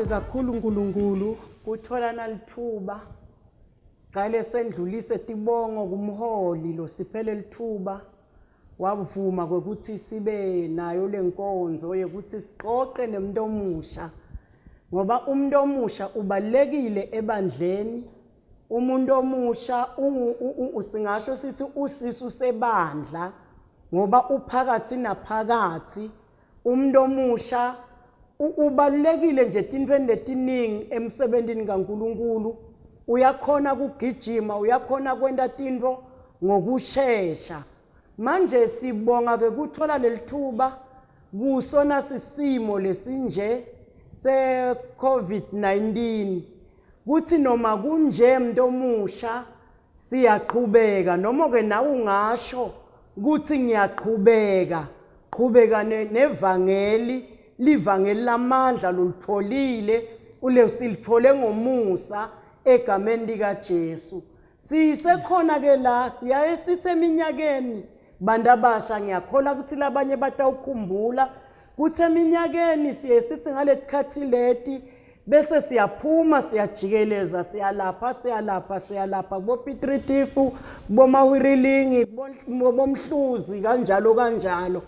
Siyambonga ke kakhulu uNkulunkulu kuthola nalithuba. Sicale sendlulise tibongo kumholi lo siphele lithuba wavuma kwekuthi sibe nayo lenkonzo yokuthi siqoqe nomuntu omusha ngoba umuntu omusha ubalekile ebandleni. Umuntu omusha singasho sithi usisu sebandla ngoba uphakathi naphakathi. Umuntu omusha ubalulekile nje tintweni letiningi emsebentini kaNkulunkulu. Uyakhona kugijima, uyakhona kwenta tinto ngokushesha. Manje sibonga ke kuthola lelithuba kusona sisimo lesinje se COVID-19 kuthi noma kunje mntu omusha siyaqhubeka, noma ke nawe ungasho ukuthi ngiyaqhubeka, qhubeka nevangeli, livangeli lamandla lolitholile, ulesilithole ngomusa egameni likaJesu. Sisekhona ke la, siyaye sithi eminyakeni bantu abasha, ngiyakholwa ukuthi labanye batawukhumbula kuthi eminyakeni siye sithi ngaletikhathi leti bese siyaphuma siyajikeleza, siyalapha siyalapha siyalapha kubo-Pitritifu, kubomahwirilingi, kubomhluzi, kanjalo kanjalo.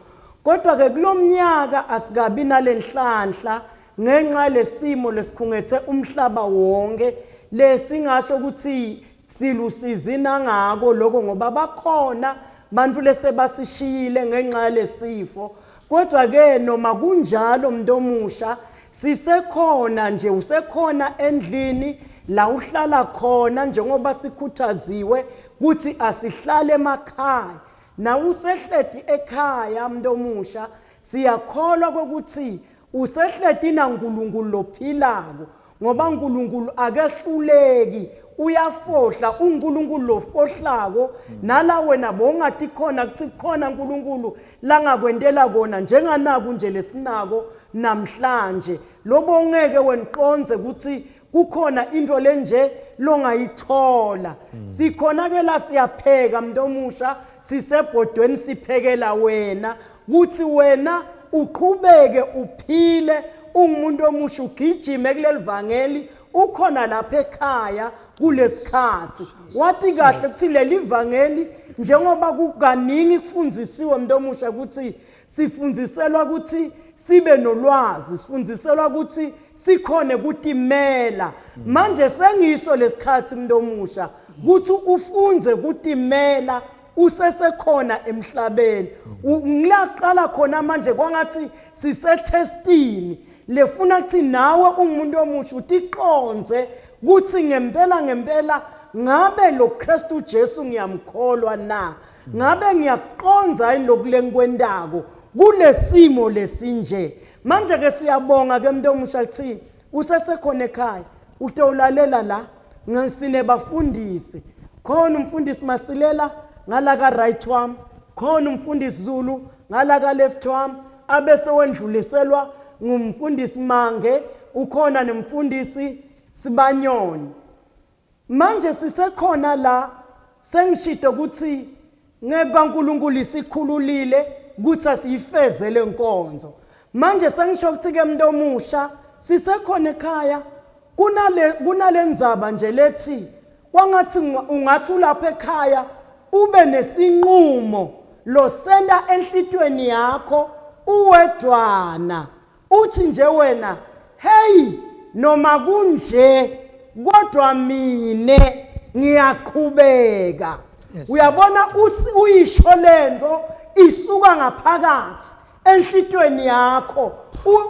Kodwa-ke kulo mnyaka asikabi nale nhlanhla ngenxa lesimo lesikhungethe umhlaba wonke, lesingasho ukuthi silusizi nangako lokho ngoba bakhona bantu lesebasishiyile ngenxa yalesifo. Kodwa-ke noma kunjalo mntu omusha sisekhona nje, usekhona endlini la uhlala khona njengoba sikhuthaziwe kuthi asihlale emakhaya. Nawe usehleti ekhaya mntu omusha, siyakholwa kokuthi usehleti naNkulunkulu lophilako ngoba uNkulunkulu akehluleki, uyafohla, uNkulunkulu lofohlako. Nala wena bowungathi khona kuthi khona uNkulunkulu langakwentela kona njenganaku nje lesinako namhlanje, lobo ungeke wena uqondze ukuthi kukhona into lenje longayithola. Sikhona ke la siyapheka mntu omusha, sisebhodweni siphekela wena kuthi wena uqhubeke uphile ungumuntu omusha, ugijime kuleli vangeli ukhona lapha ekhaya kulesikhathi. Wathi kahle ukuthi leli vangeli njengoba kukaningi kufundzisiwe mntu omusha ukuthi sifundziselwa ukuthi sibe nolwazi, sifundziselwa ukuthi sikhone kutimela. Manje sengiso lesikhathi mntu omusha ukuthi ufunze kutimela usesekhona emhlabeni. Ngilaqala khona manje kwangathi sisetestini lefuna kuthi nawe ungumuntu omusha utiqonze kuthi ngempela ngempela ngabe lo Kristu Jesu ngiyamkholwa na, ngabe ngiyakuqonza yini lokhu lengikwentako kulesimo lesinje. Manje ke siyabonga ke mntu omusha kuthi usesekhona ekhaya utowulalela la sinebafundisi khona, umfundisi Masilela ngala ka right wami, khona umfundisi Zulu ngala ka left wami, abese wendluliselwa ngumfundisi Mange, ukhona nemfundisi Sibanyoni. Manje sisekhona la, sengishito ukuthi ngeke kaNkulunkulu isikhululile ukuthi asiyifeze lenkonzo. Manje sengisho ukuthi ke mntu omusha sisekhona ekhaya, kunale kunalendzaba nje lethi kwangathi ungathi ulapha ekhaya ube nesinqumo losenda enhlitweni yakho uwedwana, uthi nje wena hey, noma kunje kodwa mine ngiyaqhubeka. Uyabona uyisho lento isuka ngaphakathi enhlitweni yakho,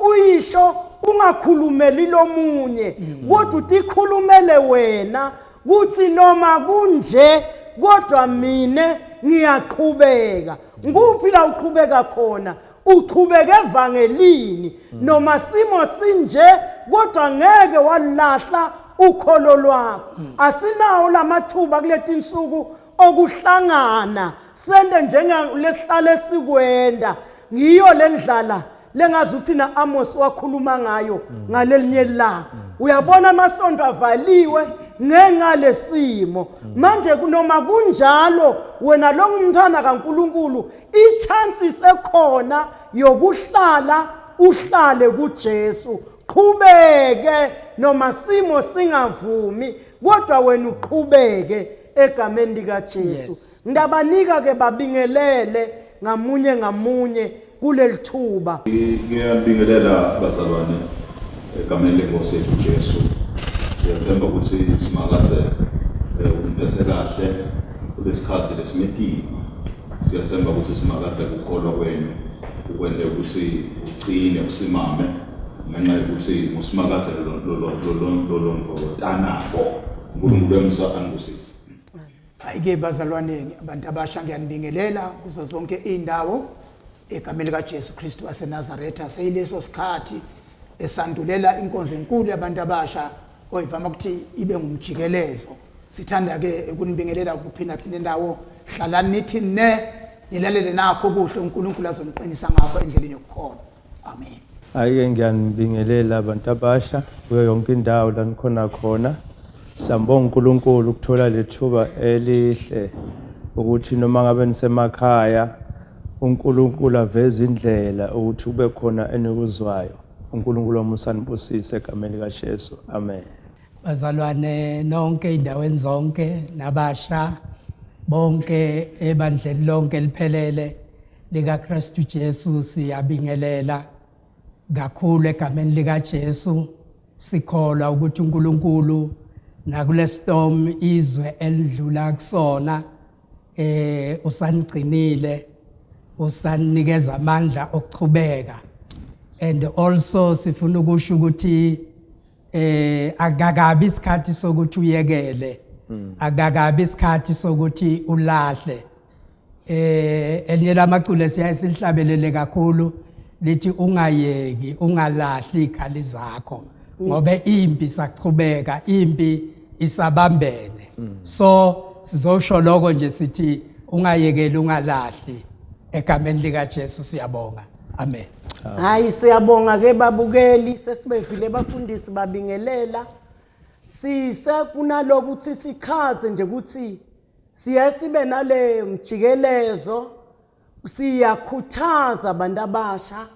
uyisho ungakhulumeli lomunye kodwa utikhulumele wena kuthi noma kunje kodwa mine ngiyaqhubeka. Nguphi la uqhubeka khona? Uqhubeke evangelini noma simo sinje kodwa ngeke walahla ukholo lwakho. Asinawo lamathuba kuletinsuku okuhlangana sende njengalesihlale sikwenda. Ngiyo lendlala lengazuthi na Amos wakhuluma ngayo ngalelinye ilanga. Uyabona amasonto avaliwe ngenxa lesimo. Manje noma kunjalo wena lo ngumntwana kaNkuluNkulu, i-chance isekhona yokuhlala uhlale kuJesu. Qhubeke noma simo singavumi, kodwa wena uqhubeke egameni likaJesu. Ndabanika ke babingelele ngamunye ngamunye kuleli thuba. Ngiyabingelela bazalwane egameni lenkosi yethu Jesu. Siyathemba ukuthi simakathe umphethe kahle kulesikhathi lesimetima. Siyathemba ukuthi simakathe kukholwa kwenu ukwente ukuthi uqine usimame ngenxa yokuthi ngusimakathe lolondvolotanako. uNkulunkulu emsa anibusise. Hayi-ke bazalwane, abantu abasha, ngiyanibingelela kuzo zonke iy'ndawo egameni likaJesu Kristu waseNazaretha. Seyileso sikhathi esandulela inkonzo enkulu yabantu abasha oyivama ukuthi ibe ngumjikelezo. Sithanda-ke ukunibingelela ukuphindaphinda indawo. Hlalani nithi ne, nilalele nakho kuhle uNkulunkulu azoniqinisa ngakho endleleni yokukholwa. Amen. Hhayi-ke ngiyanibingelela abantu abasha kuyo yonke indawo la nikhona khona. Siyambonga uNkulunkulu ukuthola lethuba elihle ukuthi noma ngabe nisemakhaya uNkulunkulu aveze indlela ukuthi kube khona enikuzwayo. uNkulunkulu omusa anibusise egameni likaJesu. Amen. Bazalwane nonke endaweni zonke nabasha bonke ebandleni lonke liphelele likaKristu Jesu, siyabingelela kakhulu egameni likaJesu. Sikholwa ukuthi uNkulunkulu nakule storm izwe elidlula kusona usanigcinile, usanikeza amandla okuchubeka. And also sifuna ukusho ukuthi akakabi isikhathi sokuthi uyekele, akakabi isikhathi sokuthi ulahle. Elinye lamaculo siyaye silihlabelele kakhulu lithi ungayeki, ungalahli ikhali zakho, ngoba impi isachubeka, impi isabambene. So sizosho lokho nje sithi ungayekeli, ungalahli, egameni lika Jesu. Siyabonga, amen. Hayi, siyabonga ke babukeli, sesibevile bafundisi babingelela. Sise kunalokuthi sichaze nje ukuthi siye sibe nale mjikelezo, siyakhuthaza abantu abasha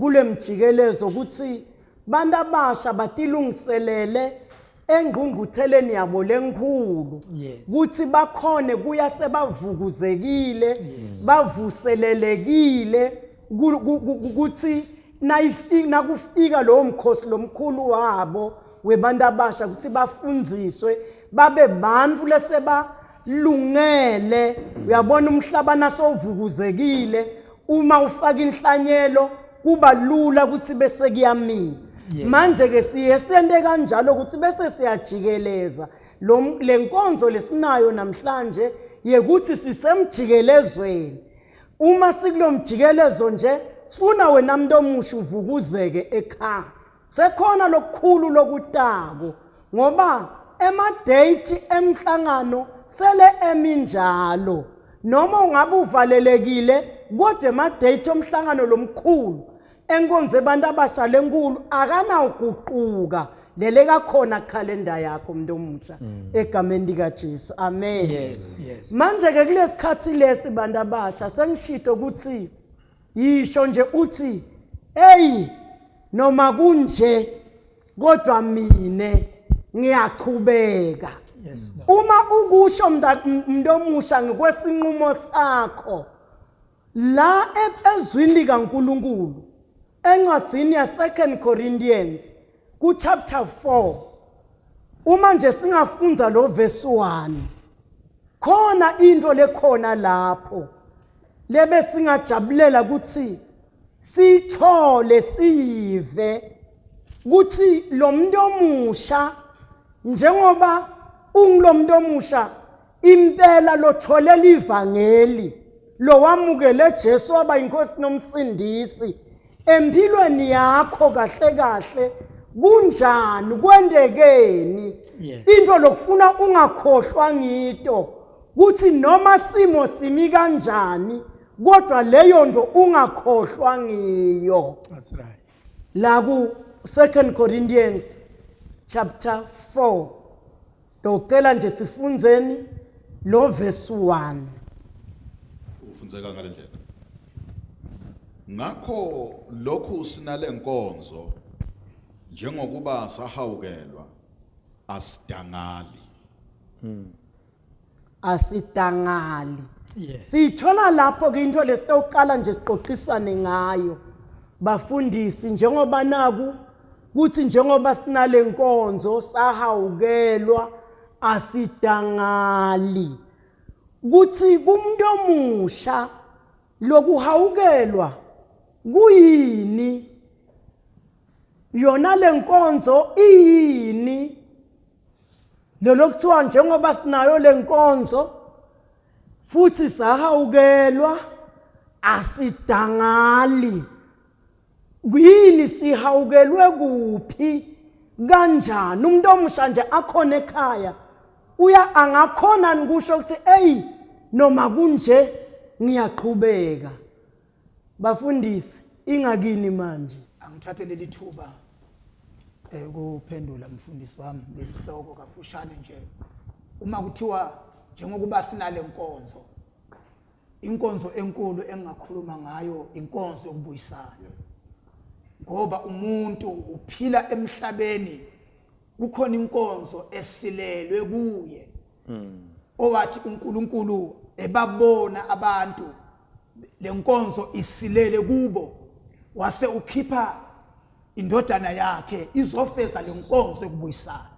kule mjikelezo ukuthi bantu abasha batilungiselele engqungqutheleni yabo lenkulu, kuthi bakhone kuya sebavukuzekile, bavuselelekile ukuthi nayifika nakufika lowo mkhosi lomkhulu wabo webantu abasha ukuthi bafundziswe babe bantu lesebalungele. Uyabona umhlaba nasovukuzekile, uma ufaka inhlanyelo kuba lula ukuthi bese kuyamila. Manje ke siye sente kanjalo ukuthi bese siyajikeleza lo lenkonzo lesinayo namhlanje yekuthi sisemjikelezweni. Uma sikulomjikelezo nje, sifuna wena muntu omusha uvukuzeke ekhaya. Sekhona lokukhulu lokutako ngoba emadate emhlangano sele eminjalo, noma ungabe uvalelekile kodwa emadate omhlangano lomkhulu enkonzo abantu abasha lenkulu akanawuguquka. Leleka khona khalenda yakho umuntu omusha egameni likaJesu. Amen. Yes. Manje ke kulesikhathi lesi bantu abasha sengishito ukuthi yisho nje uthi hey, noma kunje kodwa mine ngiyaqhubeka. Uma ukusho umuntu omusha ngikwesinqumo sakho la ezwini likaNkuluNkulu encwadini ya 2 Corinthians ku chapter 4, uma nje singafunza lo verse 1, khona into lekhona lapho lebe singajabulela ukuthi sithole siyive ukuthi lo muntu omusha, njengoba ungulomuntu omusha impela lotholela ivangeli, lo wamukele Jesu waba inkosi nomsindisi empilweni yakho, kahle kahle kunjani, kwendekeni? Into lokufuna ungakhohlwa ngito kuthi noma simo simi kanjani kodwa leyo nto ungakhohlwa ngiyo. That's right. La ku 2 Corinthians chapter 4, Docela nje sifundzeni lo verse 1. Ufundzeka ngalendlela. Ngakho lokhu sinale nkonzo. Njengokuba sahawukelwa asidangali. Asidangali. Yes. Siyithola lapho ke into lesitoqala nje siqoqisane ngayo bafundisi, njengoba naku kuthi njengoba sinale nkonzo sahawukelwa asidangali, kuthi kumuntu omusha lokuhawukelwa kuyini, yona lenkonzo iyini, lelo kuthiwa njengoba sinayo lenkonzo futhi sahawukelwa asidangali, kuyini, sihawukelwe kuphi, kanjani? Umuntu omusha nje akhona ekhaya uya angakhona nikusho ukuthi ey, noma kunje ngiyaqhubeka. Bafundisi, ingakini manje. Angithathe leli thuba ukuphendula mfundisi wami lesihloko kafushane nje. Uma kuthiwa njengokuba sinale nkonzo, inkonzo enkulu engingakhuluma ngayo inkonzo yokubuyisana, ngoba umuntu uphila emhlabeni kukhona inkonzo esilelwe kuye owathi uNkulunkulu ebabona abantu lenkonzo isilele kubo, wase ukhipha indodana yakhe izofeza lenkonzo yokubuyisana.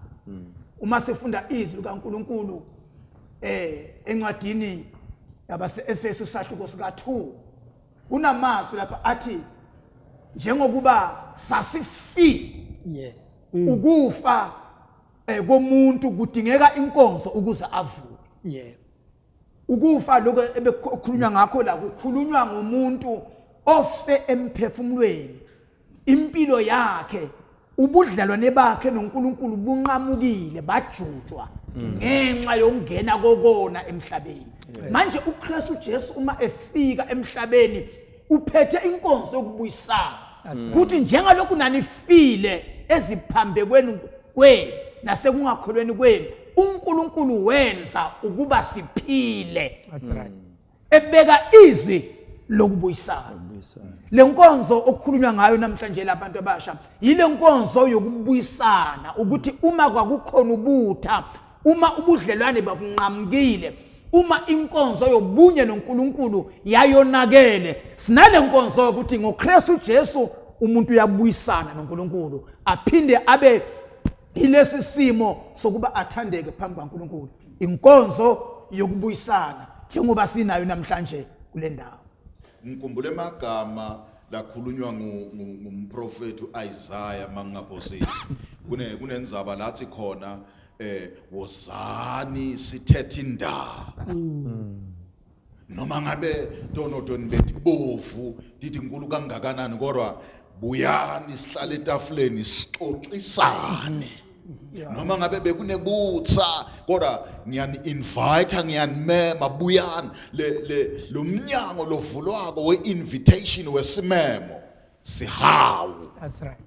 Uma sifunda izwi likaNkulunkulu encwadini yabase-Efesu sahluko sika 2, kunamazwi lapha athi njengokuba sasifi, ukufa komuntu kudingeka inkonzo ukuze avuke. Ukufa lokho ebekukhulunywa ngakho la, kukhulunywa ngomuntu ofe emphefumulweni, impilo yakhe, ubudlelwane bakhe noNkulunkulu bunqamukile, bajutshwa ngenxa yokungena kokona emhlabeni. Manje uKristu Jesu uma efika emhlabeni uphethe inkonzo yokubuyisana, kuthi njengalokhu nanifile eziphambekweni kwenu nasekungakholweni kwenu, uNkulunkulu wenza ukuba siphile. That's right. Ebeka izwi lokubuyisana. Le nkonzo okukhulunywa ngayo namhlanje labantu abasha yile nkonzo yokubuyisana, ukuthi uma kwakukhona ubutha, uma ubudlelwane bakunqamukile, uma inkonzo yobunye noNkulunkulu yayonakele, sinale nkonzo yokuthi ngoKristu Jesu umuntu uyabuyisana noNkulunkulu, aphinde abe ilesi simo sokuba athandeke phambi kaNkulunkulu. Inkonzo yokubuyisana njengoba sinayo namhlanje kule ndawo. Ngikhumbule amagama lakhulunywa ngumprofeti uIsaiah mangingaphosisi, kunenzaba lathi khona wozani sithethe indaba, noma ngabe tonotoni bethi bovu dithi nkulu kangakanani, kodwa buyani sihlale etafuleni sixoxisane. Noma ngabe bekunebutsa, kodwa ngiyani-invite, ngiyanimema, buyani. Le lo mnyango lovulwako we-invitation, wesimemo, sihawu. That's right.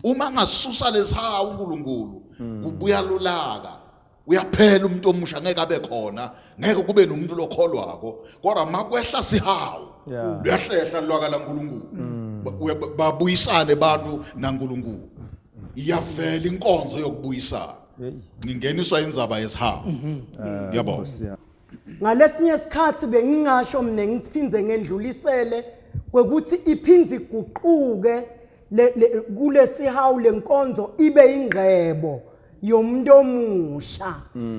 Uma ngasusa lesihawu uNkulunkulu, kubuya lolaka, uyaphela umuntu omusha, ngeke abe khona, ngeke kube nomuntu lokholwako. Kodwa makwehla sihawu, luyahlehla lwaka laNkulunkulu, babuyisane abantu naNkulunkulu, iyavela inkonzo yokubuyisana. Ngingeniswa indzaba yesihawu. Ngiyabonga. Nkosi yami. Ngalesinye isikhathi bengingasho mina ngiphindze ngendlulisele kwekuthi iphindze iguquke kulesihawu lenkonzo ibe ingcebo yomuntu omusha.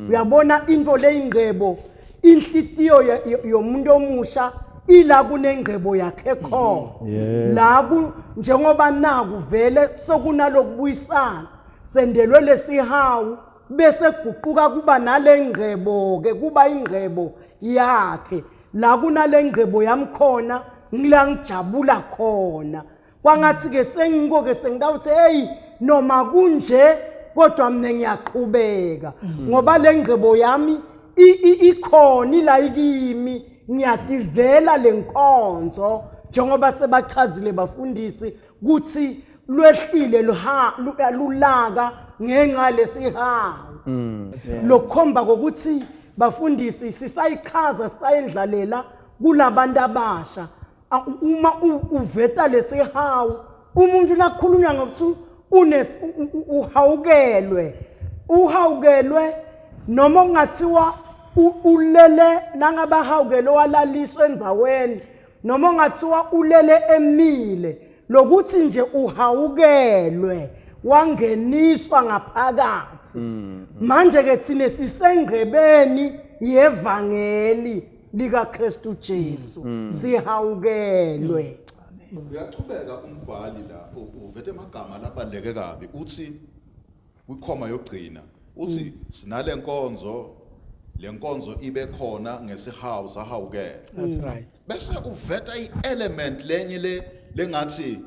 Uyabona into leyingcebo, inhlitiyo yomuntu omusha ila kunengcebo yakhe khona. La ku njengoba naku vele sokunalokubuyisana, sendelwe lesihawu, bese guquka kuba nalengcebo ke, kuba ingcebo yakhe. La kunalengcebo yami khona, ngila ngijabula khona, kwangathi ke sengiko ke sengidawuthi hey, noma kunje kodwa mina ngiyaqhubeka, ngoba lengcebo yami ikhona ila ikimi, ngiyativela lenkonzo njengoba sebachazile bafundisi kuthi lwehlile lulaka ngenxa lesihawu. Lokukhomba kokuthi bafundisi sisayichaza, sisayendlalela kulabantu abasha. Uma uveta lesihawu umuntu nakukhulunywa ngokuthi Unes uhawukelwe. Uhawukelwe noma kungathiwa ulele nangabahawukelwe walaliswa endzaweni noma ungathiwa ulele emile lokuthi nje uhawukelwe wangeniswa ngaphakathi. Manje ke thina sisengqebeni yevangeli likaKristu Jesu, sihawukelwe. Uyachubeka umbhali la, uvete amagama labaluleke kabi, uthi kwikhoma yokugcina uthi sinale nkonzo, lenkonzo ibe khona ngesihawu sahawukela. That's right. Bese uveta i-element lenye le lengathi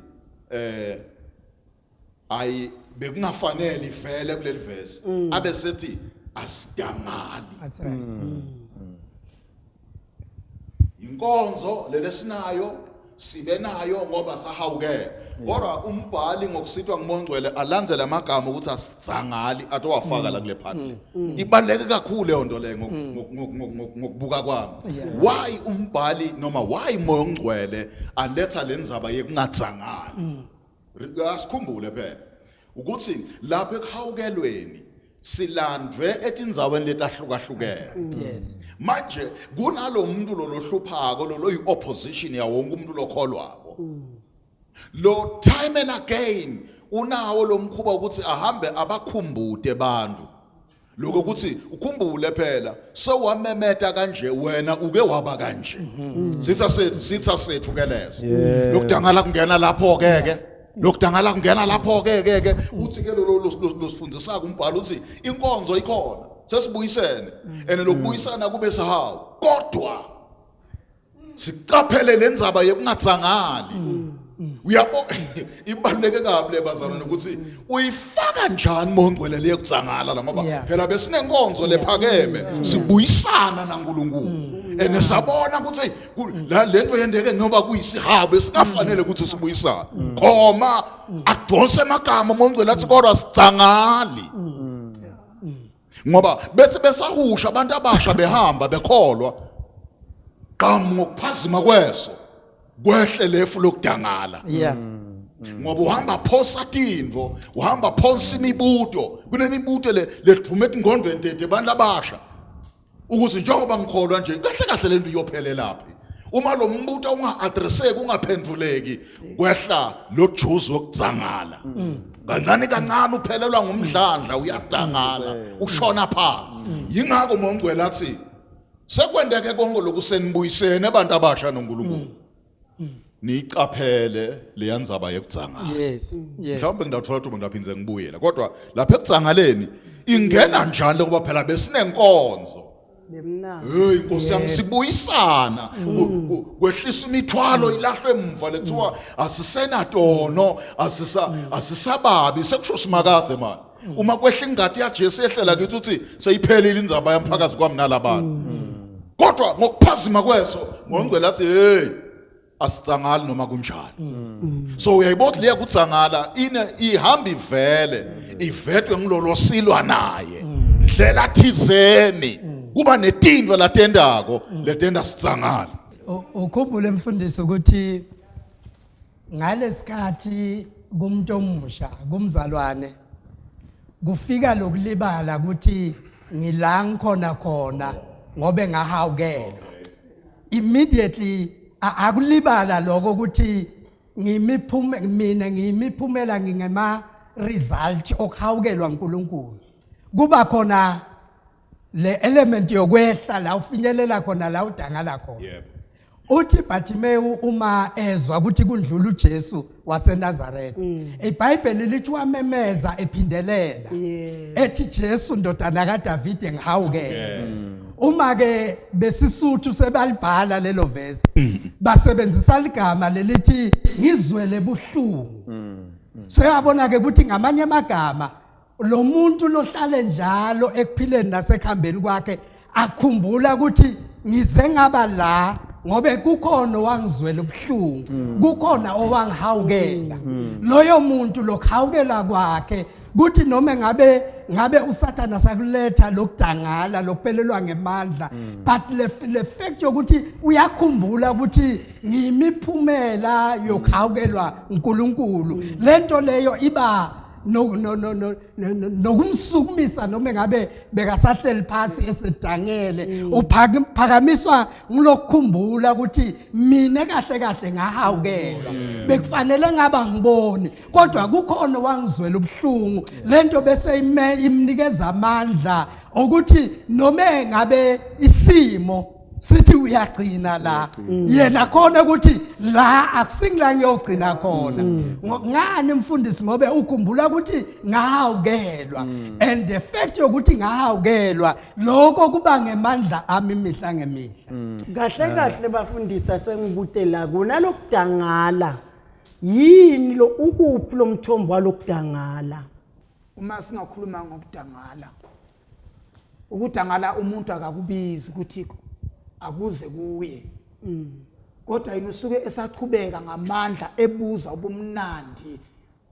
ayi bekungafanele ivele kuleli verse, abe sethi asidangali. That's right. Inkonzo lelesinayo sibe nayo ngoba sahawukela, kodwa umbhali ngokusitwa ngumongcwele alandzele amagama ukuthi asidzangali atowafaka la kule part le. Ibaluleke kakhulu leyo nto leyo ngokubuka kwami. Why umbhali noma why moya ongcwele aletha lendzaba yekungadzangali? Asikhumbule phela ukuthi lapha ekuhawukelweni silandwe etindzaweni letahlukahlukene. Manje kunalo muntu lo lohluphako lo loyi opposition ya wonke umuntu lokholwako lo, time and again unawo lo mkhuba ukuthi ahambe abakhumbute bantu lokho ukuthi ukhumbule phela sewamemeta kanje, wena uke waba kanje, sitha sethu, sitha sethu ke leso. Lokudangala kungena lapho ke ke lokudangala kungena lapho ke ke ke uthi ke lo losifundisa umbhalo uthi inkonzo ikhona, sesibuyisene, ene lokubuyisana kube sihawu, kodwa sicaphele lendzaba yekungadzangali. Uyabo, ibaluleke kabi le bazalwane ukuthi uyifaka njani mongcwele le yekudzangala la, ngoba phela besinenkonzo lephakeme, sibuyisana naNkulunkulu, ene sabona ukuthi la lento yendeke ngoba kuyisihabu esingafanele ukuthi sibuyisane khoma. Adonse amagama mongcwele athi kodwa sidzangali, ngoba bethi besahusha abantu abasha behamba bekholwa, qam ngokuphazima kweso kwehle lefu lokudangala. Ngoba uhamba phosa tintfo, uhamba phonsa imibuto, kunemibuto le ledvume etingqondweni tethu abantu abasha ukuthi njengoba ngikholwa nje, kahle kahle lento iyophelelaphi? Uma lo mbuto unga-addresseki, ungaphenduleki, kwehla lo juice wokudzangala kancane kancane, uphelelwa ngumdlandla, uyadangala, ushona phansi. Yingakho mongcwele athi sekwendeke konke lokhu, senibuyisene abantu abasha noNkulunkulu, niyicaphele leya ndzaba yekudzangala. Mhlawumbe ngidawuthola thuba ngidaphinze ngibuyela, kodwa lapha ekudzangaleni ingena njani lokuba phela besinenkonzo Lemnandi. Hey Nkosi yami, sibuyisana, kwehlisa imithwalo ilahlwe emva lekuthiwa asisenatono, asisa asisababi, sekusho simakadze. Manje uma kwehla ingati yaJesu ehlela kithi, uthi seyiphelile indzaba yamphakathi kwami nalabantu. Kodwa ngokuphazima kweso ngongcwele athi hey, asitsangali noma kunjalo. So uyayibona leya kutsangala ine ihamba ivele ivetwe ngilolo silwa naye ndlela thizeni, kuba netinto latendako letenda sitsangala. Ukhumbule mfundisi ukuthi ngalesikhathi kumuntu omusha, kumzalwane, kufika lokulibala ukuthi ngila ngikhona khona ngobe ngahawukelwa. Immediately akulibala lokho ukuthi ngimiphume mina ngiyimiphumela, ngingema result okuhawukelwa uNkulunkulu. Kuba khona le element yokwehla la ufinyelela khona, la udangala khona. Uthi Bartimeyu uma ezwa ukuthi kundlula uJesu waseNazaretha, iBhayibheli lithi wamemeza ephindelela ethi, "Jesu ndodana kaDavide, ngihawukele." Uma ke besisuthu sebalibhala lelo verse, basebenzisa ligama lelithi ngizwele buhlungu. Seyabona ke ukuthi ngamanye amagama lo muntu lohlale njalo ekuphileni nasekuhambeni kwakhe akhumbula ukuthi ngize ngaba la ngobe kukhona owangizwela ubuhlungu, kukhona owangihawukela. Loyo muntu lokuhawukela kwakhe kuthi noma ngabe uSathana sakuletha lokudangala, lokuphelelwa ngemandla, but le fact yokuthi uyakhumbula ukuthi ngiyimiphumela yokuhawukelwa uNkulunkulu, lento leyo iba nokumsukumisa noma ngabe bekasahleli phasi esedangele, uphakamiswa ngilokukhumbula ukuthi mina kahle kahle ngahawukelwa, bekufanele ngaba ngiboni, kodwa kukhona wangizwela ubuhlungu. Lento bese imnikeza amandla ukuthi noma ngabe isimo sithi uyagcina la, yena khona ukuthi la akusingila ngiyogcina khona. Ngani mfundisi? Ngobe ukhumbula ukuthi ngahawukelwa, and the fact yokuthi ngahawukelwa, lokho kuba ngemandla ami imihla ngemihla. Kahle kahle bafundisa, sengibute la kunalokudangala, yini lo, ukuphi lo mthombo walokudangala? Uma singakhuluma ngokudangala, ukudangala umuntu akakubizi ukuthi akuze kuye, kodwa yena usuke esaqhubeka ngamandla ebuza ubumnandi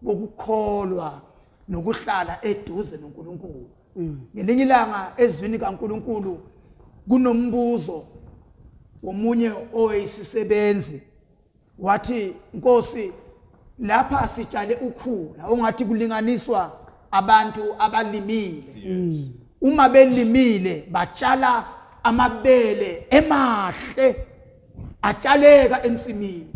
bokukholwa nokuhlala eduze noNkulunkulu. Ngelinye ilanga ezwini kaNkulunkulu kunombuzo womunye oyisisebenzi, wathi, "Nkosi, lapha sitshale ukhula," ongathi kulinganiswa abantu abalimile. Uma belimile batshala amabele emahle, atshaleka ensimini,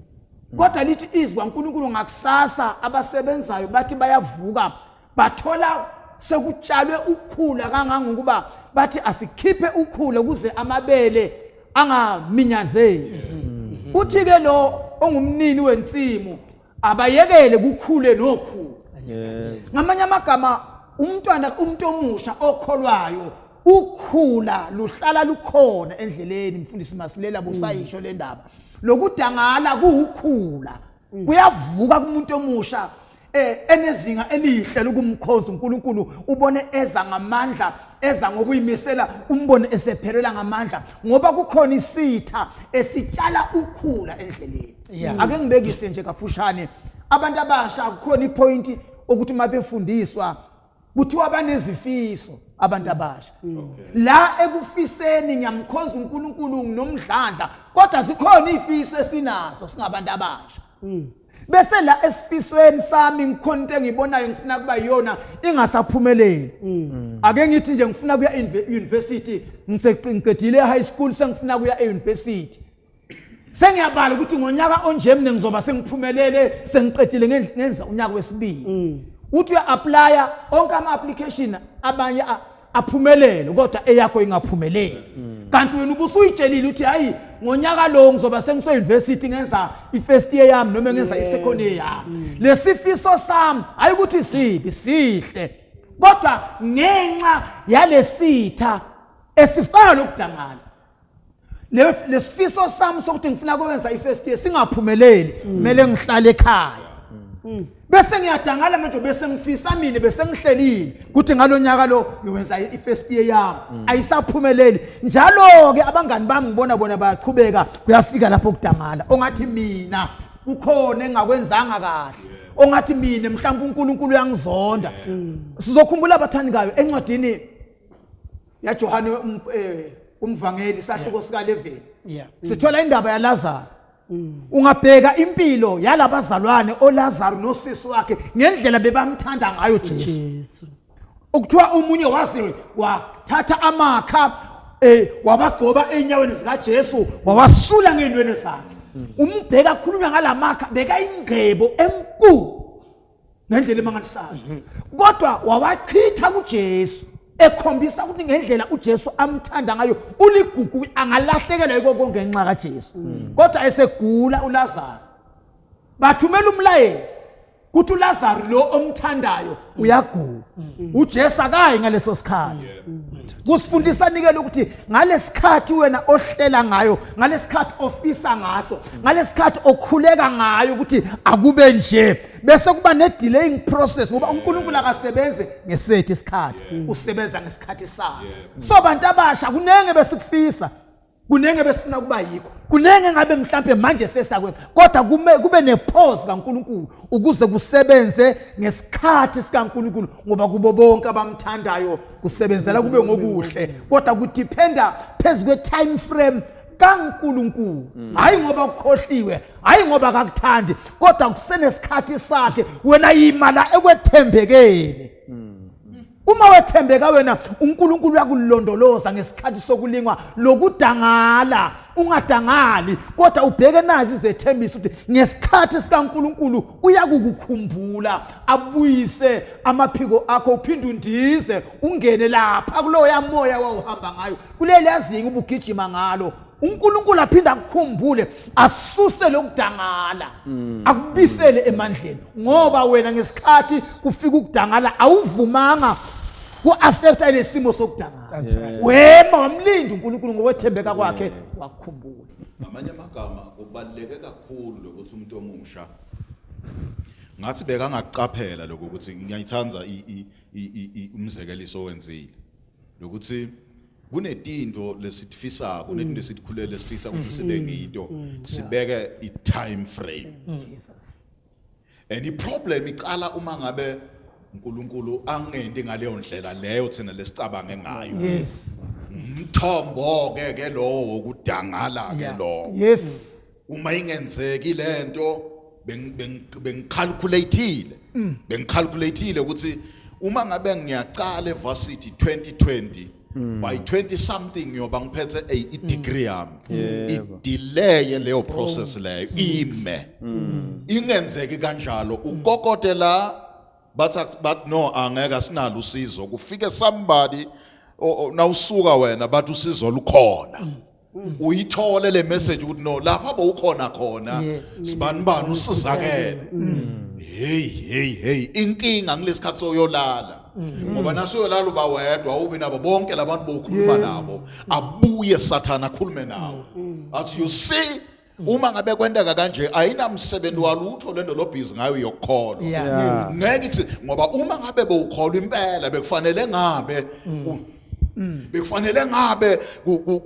kodwa lithi izwi kaNkulunkulu ngakusasa abasebenzayo bathi bayavuka, bathola sekutshalwe ukhula kangangokuba bathi asikhiphe ukhula ukuze amabele angaminyazeli. Uthi ke lo ongumnini wensimu abayekele kukhule nokhula. Ngamanye amagama, umntwana, umuntu omusha okholwayo, ukhula luhlala lukhona endleleni. Mfundisi Masilela, busayisho le ndaba lokudangala kuwukhula, kuyavuka kumuntu omusha enezinga elihle lokumkhonza uNkulunkulu. Ubone eza ngamandla, eza ngokuyimisela, umbone esephelela ngamandla, ngoba kukhona isitha esitshala ukhula endleleni. Ake ngibekise nje kafushane, abantu abasha kukhona ipoint ukuthi uma befundiswa kuthiwa banezifiso abantu abasha. La ekufiseni ngiyamkhonza uNkulunkulu nginomdlandla, kodwa zikhona izifiso esinazo singabantu abasha. Bese la esifisweni sami ngikhona into engiyibonayo ngifuna kuba yiyona, ingasaphumeleli. Ake ngithi nje ngifuna kuya university, ngiseqedile high school, sengifuna kuya e-university, sengiyabala ukuthi ngonyaka onje mina ngizoba sengiphumelele, sengiqedile, ngenza unyaka wesibili. Uthi uya-applya onke ama-application, abanye aphumelele, kodwa eyakho ingaphumeleli, kanti wena ubusuyitshelile ukuthi hayi, ngonyaka lo ngizoba sengise-university, ngenza i-first year yami noma ngenza i-second year yami. Lesifiso sami, hayi ukuthi sibi, sihle, kodwa ngenxa yalesitha esifana nokudangala, lesifiso sami sokuthi ngifuna ukwenza i-first year singaphumeleli, kumele ngihlale ekhaya, bese ngiyadangala manje. Bese ngifisa mina, bese ngihlelile ukuthi ngalonyaka lo ngiwenza i-first year yami, ayisaphumeleli. Njalo ke abangani bami ngibona bona bayaqhubeka, kuyafika lapho kudangala ongathi mina kukhona engakwenzanga kahle, ongathi mina mhlawumbe uNkulunkulu uyangizonda. Sizokhumbula abathandikayo encwadini yaJohane umvangeli, sahluko sika 11, sithola indaba yaLazaro. Ungabheka impilo yalabazalwane oLazaro nosisi wakhe, ngendlela bebamthanda ngayo Jesu, Jesu. Ukuthiwa omunye waze wathatha amakha wabagcoba enyaweni zikaJesu, wawasula ngeenwele zakhe. Umbheka khulunywa ngalamakha, beka ingcebo enkulu ngendlela emangalisayo, kodwa wawachitha kuJesu, ekhombisa ukuthi ngendlela uJesu amthanda ngayo uligugu, angalahlekelwa yiko konke ngenxa kaJesu. Kodwa esegula uLazaro, bathumela umlayezo kuthi uLazaro lo omthandayo uyagula. uJesu akayi ngaleso sikhathi. Kusifundisa nikele ukuthi ngalesikhathi wena ohlela ngayo, ngalesikhathi ofisa ngaso, ngalesikhathi okhuleka ngayo ukuthi akube nje, bese kuba ne-delaying process, ngoba uNkulunkulu akasebenzi ngesethu isikhathi, usebenza ngesikhathi sakhe. So bantu abasha, kunenge besikufisa, kunenge besifuna kuba yikho, kunenge ngabe mhlambe manje sesakwenza, kodwa kube nepause kaNkulunkulu ukuze kusebenze ngesikhathi sikaNkulunkulu, ngoba kubo bonke abamthandayo kusebenzela kube ngokuhle, kodwa kudependa phezu kwe-time frame. kaNkuluNkulu. Hayi ngoba ukhohliwe, hayi ngoba akakuthandi, kodwa kusenesikhathi sakhe. Wena yima la ekwethembekeni. Uma wethembeka wena, uNkulunkulu uyakulondoloza ngesikhathi sokulingwa lokudangala. Ungadangali, kodwa ubheke nazi izethembiso ukuthi ngesikhathi sikaNkulunkulu uyakukukhumbula, abuyise amaphiko akho, uphinde undize ungene lapha kuloya moya wawuhamba ngayo, kuleli yazinga ubugijima ngalo. uNkulunkulu aphinde akukhumbule, asuse lokudangala, akubisele emandleni, ngoba wena ngesikhathi kufika ukudangala awuvumanga ku-affecta lesimo sokudangala. Wema wamlinda uNkulunkulu ngokwethembeka kwakhe, wakukhumbula. Ngamanye amagama, kubaluleke kakhulu lokuthi umuntu omusha ngathi bekangakucaphela lokho, ukuthi ngiyayithanda umzekeliso owenzile lokuthi kunetinto lesifisako, kunetinto esitikhulele sifisa ukuthi sibe ngito, sibeke i-time frame. Jesus. And i-problem iqala uma ngabe uNkulunkulu angenti ngaleyo ndlela leyo thina lesicabange ngayo. Umthombo ke ke lowo wokudangala ke lowo. Uma ingenzeki lento bengicalculateile, bengicalculateile ukuthi uma ngabe ngiyaqala evarsity 2020, by 20 something ngiyoba ngiphethe a i-degree yami. I-delay leyo process leyo, ime ingenzeki kanjalo. Ukokote la, bathi bathi no, angeke, asinalo usizo. Kufike somebody nawusuka wena bathi usizo lukhona. Uyithole le message ukuthi no, lapha bowukhona khona, sibani bani usizakele. Hey, hey, hey, inkinga ngilesikhathi soyolala, ngoba nasuyolala uba wedwa, ubi nabo bonke labantu bowukhuluma nabo. Abuye Sathana akhulume nawe, athi, "You see, uma ngabe kwenteka kanje, ayinamsebenzi walutho lento lo-busy ngayo yokukholwa." Ngeke ngoba uma ngabe bowukholwa impela, bekufanele ngabe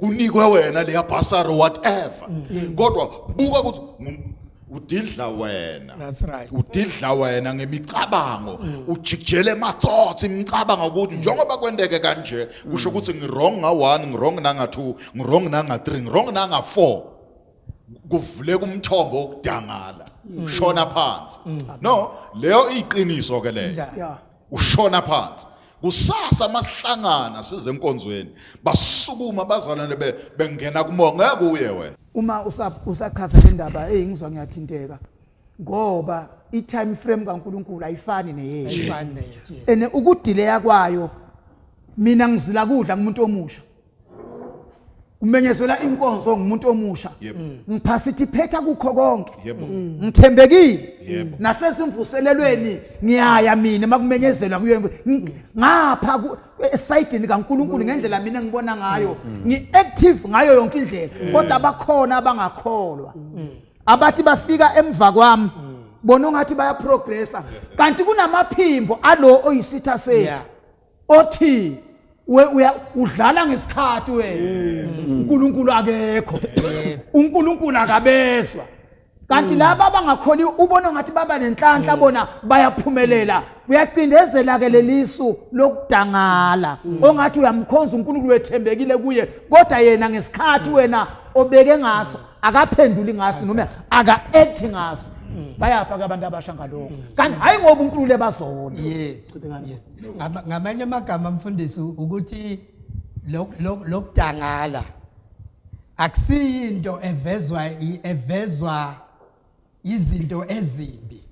kunikwe wena leya bursary, whatever. Kodwa buka ukuthi udidla wena. That's right. Udidla wena ngemicabango, ujikijele ama-thoughts, imicabango ukuthi njengoba kwenteke kanje, kusho ukuthi ngi-wrong nga-1, ngi-wrong nanga-2, ngi-wrong nanga-3, ngi-wrong nanga-4. Kuvuleka umthombo wokudangala, ushona phansi. No, leyo iqiniso ke leyo. Njalo. Ushona phansi. Kusasa masihlangana size enkonzweni, basukuma bazalwane bengena kumoya, ngeke uye wena. Uma usachaza le ndaba, hey, ngizwa ngiyathinteka, ngoba i-time frame kaNkuluNkulu ayifani neyethu. Ayifani neyethu, yes. Ene ukudileya kwayo, mina ngizila kudla ngumuntu omusha, kumenyezela inkonzo ngumuntu omusha, ngiparticipate kukho konke, ngithembekile. Nasesimvuselelweni ngiyaya mina makumenyezelwa kuyo ngapha esayidini kaNkuluNkulu. Ngendlela mina engibona ngayo, ngi-active ngayo yonke indlela, kodwa abakhona abangakholwa abathi bafika emva kwami, bona ongathi bayaprogressa, kanti kunamaphimbo alo oyisitha sethu othi we uya udlala ngesikhathi wena, uNkulunkulu akekho, uNkulunkulu akabezwa. Kanti laba abangakholi, ubona ngathi baba nenhlanhla, bona bayaphumelela. Uyacindezela ke lelisu lokudangala, ongathi uyamkhonza uNkulunkulu, wethembekile kuye, kodwa yena ngesikhathi wena obeke ngaso akaphenduli ngaso noma aka-act ngaso. Bayapha ke abantu abasha ngalokho, kanti hayi ngoba uNkulunkulu ebazona. Yes. Ngamanye amagama, mfundisi, ukuthi lokudangala akusiyinto evezwa izinto ezimbi,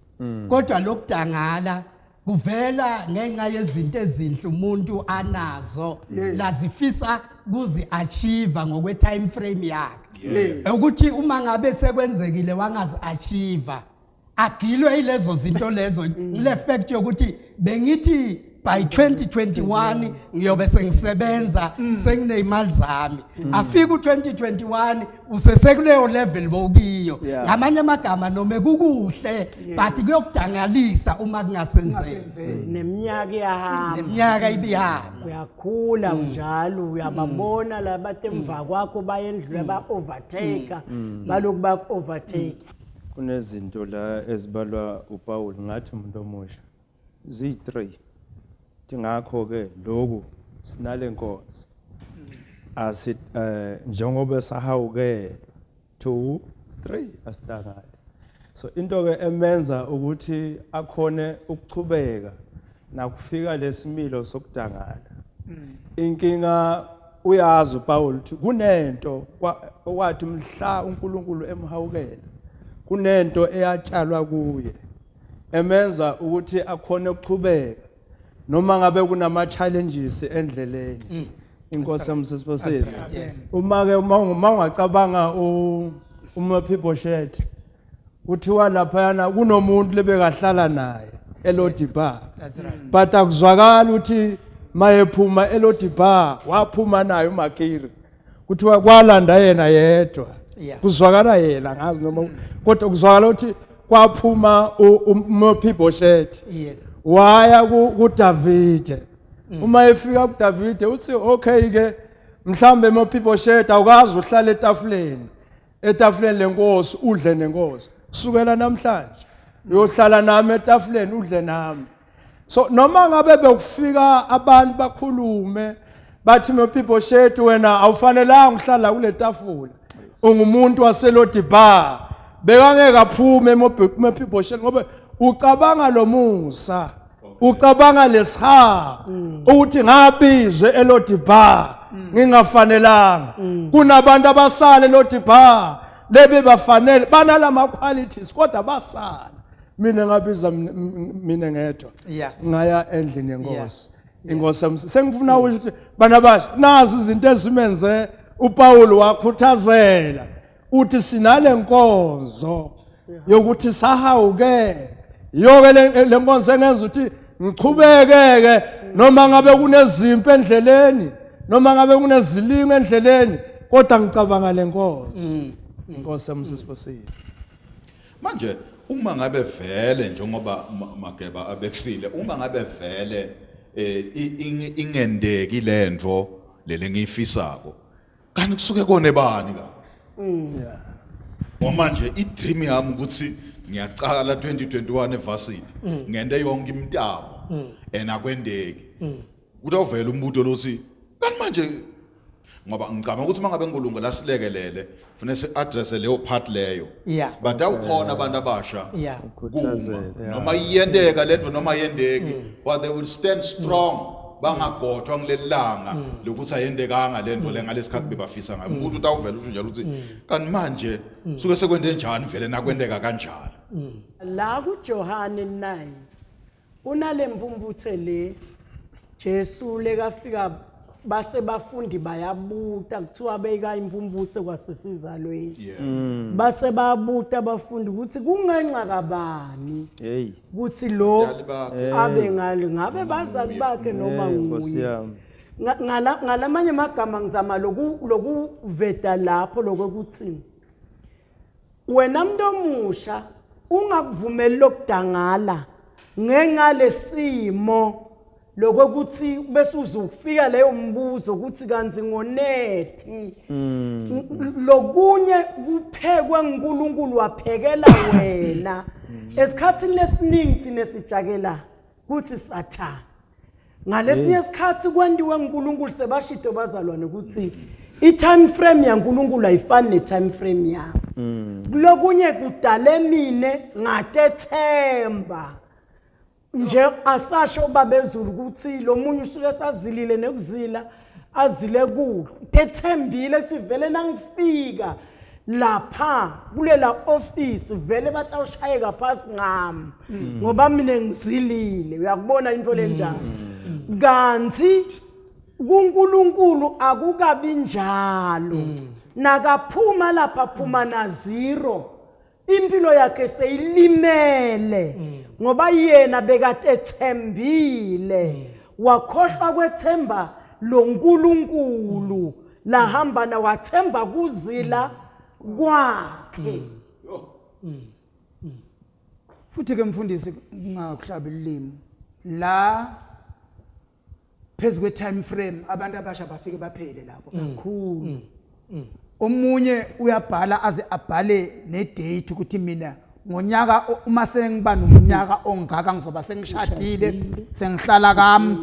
kodwa lokudangala kuvela ngenxa yezinto ezinhle umuntu anazo lazifisa kuzi-achieve ngokwe time frame yakhe, ukuthi uma ngabe sekwenzekile wangazi-achieve, agilwe yilezo zinto lezo, ngile fact yokuthi bengithi by 2021 ngiyobe sengisebenza, sengineyimali zami. Afika u2021, usesekuleyo level bowukiyo. Ngamanye amagama, noma kukuhle, but kuyokudangalisa uma kungasenzeki. Neminyaka iyahamba. Neminyaka ibihamba. Uyakhula njalo, uyababona labantu emva kwakho bayendlula, ba-overtake, balokhu baku-overtake. Kunezinto la ezibalwa uPaul ngathi umuntu omusha, ziyi-3. Ngakho ke lokhu sinale nkonzo. Asi njengoba sahawuke 2 3 asidangale. So into ke emenza ukuthi akhone ukuchubeka nakufika lesimilo sokudangala. Inkinga uyazi uPaul ukuthi kunento okwathi mhla uNkulunkulu emhawukela kunento eyatshalwa kuye emenza ukuthi akhone ukuchubeka noma ngabe kunama challenges endleleni. Inkosi yami sesibosile. Uma ke uma ungacabanga uMephibosheth kuthiwa laphayana kunomuntu lebekahlala naye eLodibar. That's right. But akuzwakali ukuthi mayephuma eLodibar waphuma naye uMakiri. Kuthiwa kwalanda yena yedwa. Kuzwakala yena ngazi noma kodwa kuzwakala ukuthi kwaphuma uMephibosheth. Waya kuDavide. Uma efika kuDavide uthi okay ke mhlambe Mephibosheth awukazi uhlala etafuleni. Etafuleni lenkosi udle nenkosi. Kusukela namhlanje uyohlala nami etafuleni udle nami. So noma ngabe bekufika abantu bakhulume bathi Mephibosheth wena awufanelanga uhlala kule tafula. Ungumuntu waseLodibar. Bekangeke aphume Mephibosheth ngoba ucabanga lo musa. Ucabanga lesihawu ukuthi ngabizwe eLodibar ngingafanelanga. Kunabantu abasale eLodibar lebe bafanele banalama qualities kodwa basala. Mina ngabiza mina ngedwa. Ngaya endlini yenkosi. Inkosi yami sengifuna ukusho ukuthi bana basha nazi izinto ezimenze uPaul wakhuthazela uthi sinale nkonzo yokuthi sahawuke yoke le nkonzo engenza ukuthi ngichubekeke noma ngabe kunezimpi endleleni noma ngabe kunezilingo endleleni kodwa ngicabanga le nkonzo. Inkosi yami sesibosile. Manje uma ngabe vele njengoba Mageba abekusile uma ngabe vele ingendeki lento lele ngiyifisako kanti kusuke kone bani la? Ngoba manje i-dream yami ukuthi ngiyaqala 2021 evarsity ngente yonke imitamo and akwendeki. Kutawuvela umbuto lothi kanti manje ngoba ngicabanga ukuthi mangabe ngulunga lasilekelele kufanele si-address leyo part leyo. But awukhona abantu abasha kuma noma iyendeka lento noma yendeki but they will stand strong bangagotshwa ngilelanga lokuthi ayendekanga lento le ngalesikhathi bebafisa ngayo. Ukuthi utawuvela usho njalo ukuthi kanti manje suke sekwende njani vele nakwendeka kanjalo. La kuJohane 9 kunale mpumputhe le Jesu lekafika base bafundi bayabuta kuthiwa beka impumputhe kwasesizalweni. Base babuta abafundi ukuthi kungenxa kabani ukuthi lo abe ngale ngabe bazali bakhe noma nguye. Ngalamanye amagama ngizama lokuveda lapho lokuthi wena muntu omusha ungakuvumeli lokudangala ngenxa lesimo lokuthi bese uzofika leyo mbuzo ukuthi kanzi ngonephi. Lokunye kuphekwe uNkulunkulu waphekela wena. Esikhathini lesiningi thina sijakela kuthi Sathane. Ngalesinye isikhathi kwendiwe uNkulunkulu sebashito bazalwane ukuthi i-time frame yaNkulunkulu ayifani ne-time frame yami. Kulokunye kudale mine ngatethemba. Nje asasho babezulu ukuthi lo munye usuke sazilile nekuzila azile kulo. Tethembile ukuthi vele nangifika lapha kulela office vele batawushayeka phasi ngami ngoba mina ngizilile. Uyakubona into lenjalo. Kanti kuNkulunkulu akukabi njalo. Nakaphuma lapha phuma na zero. Impilo yakhe seyilimele ngoba yena bekatethembile wakhohlwa kwethemba loNkulunkulu lahamba na wathemba kuzila kwakhe. Futhi ke mfundisi kungakuhlabi ulimi la phezu kwe time frame abantu abasha bafike baphele lapho kakhulu. Omunye uyabhala aze abhale ne date ukuthi mina ngonyaka uma sengiba nomnyaka ongaka ngizoba sengishadile sengihlala kami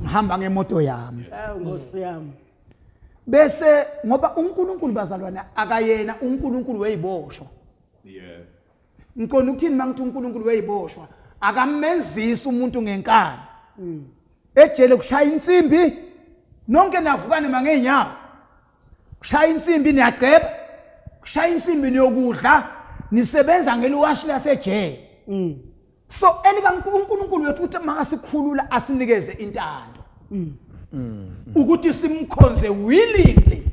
ngihamba ngemoto yami. Awu Nkosi yami. Bese ngoba uNkulunkulu bazalwana akayena uNkulunkulu weyiboshwa. Yeah. Ngiqonda ukuthini mangithi uNkulunkulu weyiboshwa? Akamenzisi umuntu ngenkani. Ejele kushaya insimbi nonke navukane mangezinyawo. Kushaya insimbi niyagceba. Kushaya insimbi niyokudla nisebenza ngeliwashi lasejele. So elika uNkulunkulu wethu uthi makasikhulula asinikeze intando. Ukuthi simkhonze willingly.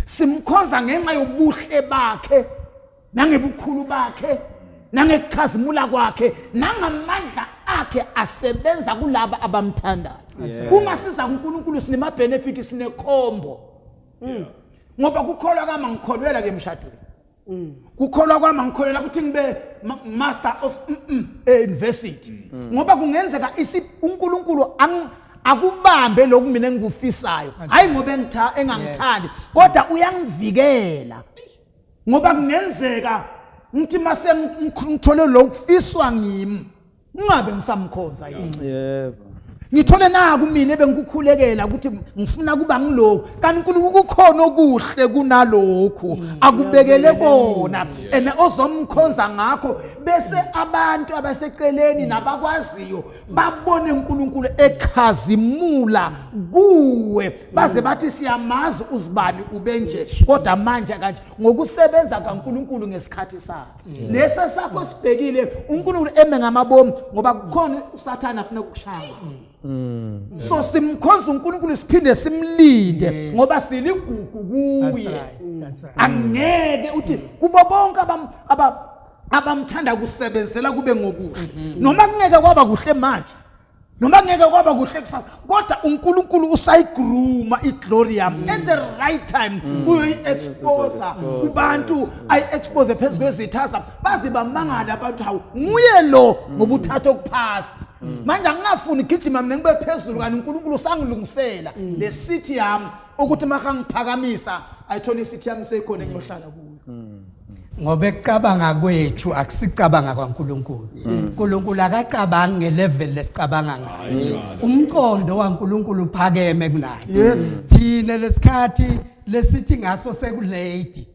Simkhonza ngenxa yobuhle bakhe nangebukhulu bakhe nangekukhazimula kwakhe nangamandla akhe asebenza kulaba abamthandayo. Uma siza kuNkulunkulu sinema benefit sinekhombo. Ngoba kukholwa kama ngikholwela ke emshadweni. Kukholwa kwami angikholelwa ukuthi ngibe master of university. Ngoba kungenzeka uNkulunkulu akubambe lokhu mina engikufisayo, hayi ngoba engangithandi, kodwa uyangivikela. Ngoba kungenzeka ngithi mase ngithole lokufiswa ngimi ngingabe ngisamkhonza yena. Yebo. Ngithole naku mina ebengikukhulekela ukuthi ngifuna kuba ngilokhu, kanti uNkulunkulu kukhona okuhle kunalokhu akubekele kona ene ozomkhonza ngakho, bese abantu abaseceleni nabakwaziyo babone uNkulunkulu ekhazimula kuwe, baze bathi siyamazi uzibani ubenje, kodwa manje kanje ngokusebenza kaNkulunkulu ngesikhathi sakhe. Lesa sakho sibhekile uNkulunkulu eme ngamabomu, ngoba kukhona uSathane afuna ukukushaya. So simkhonza uNkulunkulu siphinde simlinde ngoba siligugu kuye. That's right. Angeke uthi kubo bonke abamthanda kusebenzela kube ngokuhle, noma kungeke kwaba kuhle manje, noma kungeke kwaba kuhle kusasa, kodwa uNkulunkulu usayigrooma iglory yami at the right time. Uyoyi-expose kubantu, ayi-expose phezu kwezitha zabo, baze bamangale abantu, hawu nguye lo ngoba uthatha okuphasi. Manje angingafuni gijima mina ngibe phezulu, kanti uNkulunkulu usangilungisela le city yami ukuthi makangiphakamisa ayithole i-city yami seyikhona engiyohlala kuyo. Ngoba ekucabanga kwethu akusicabanga kwaNkulunkulu. uNkulunkulu akacabangi ngelevel lesicabanga ngayo. Umqondo waNkulunkulu uphakeme kunathi. Thina lesikhathi lesithi ngaso sekulate,